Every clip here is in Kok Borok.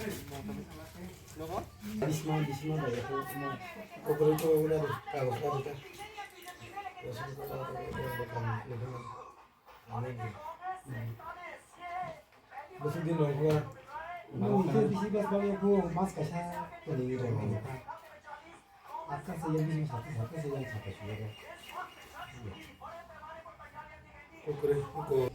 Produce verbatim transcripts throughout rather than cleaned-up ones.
Bisma, bisma da ya ko kuma kokoro ko wala da ka ba ka da. Wasu ko ka ba ka da. Amen. Bwswk din rok kha. Nung khe bisi bas bagwi kho mas kaisa tongwi rw kha. Aska se yang bisi satu satu se yang satu satu. Kokore ko.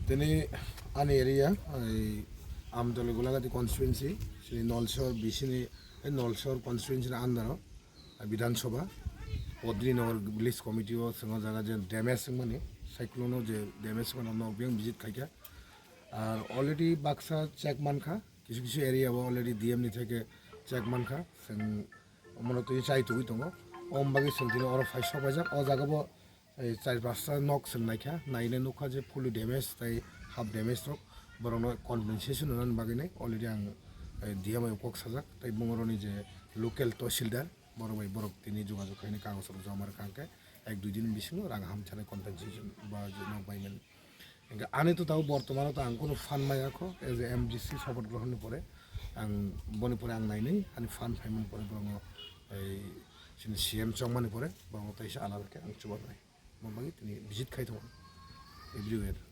Tini ani area, ai, Amtoli Golagati constituency, sini Nolsor, bisini, eh, Nolsor constituency ni under o, ah, Bidhan Sabha, Padrinagar village committee o, swngo jaga je damage wngmani, cyclone o je damage wngmani, nok biyang visit khaikha. Ar already baksa check mankha, kisu kisu area o already D M ni theke check mankha, chwng omono twi chai tugwi tongo. Om bagwi chwng tini oro phai sok paijak, o jaga bo, eh, char pasta nok chwng naikha, naina nukha je fully damage tai half damage rok, borokno compensation rwnani bagwi nai already ang, eh, D M bai kok sajak, tai bungoroni je local tahsildar, borok bai borok tini jogajog khainai kagoj rok joma rwkha hwnkhe ek dui din bisingo rang hamchanai compensation ba je nok baimani. Hingke ani to tabuk bortomano to ang kunu phan maya kho, as a M D C support grohon ni pore ang boni pore ang nainai ani phan phaimani pore borokno ei chini C M chongmani pore borokno taisa alada khe ang chubar nai. Mo bagwi tini visit khai tongo everywhere.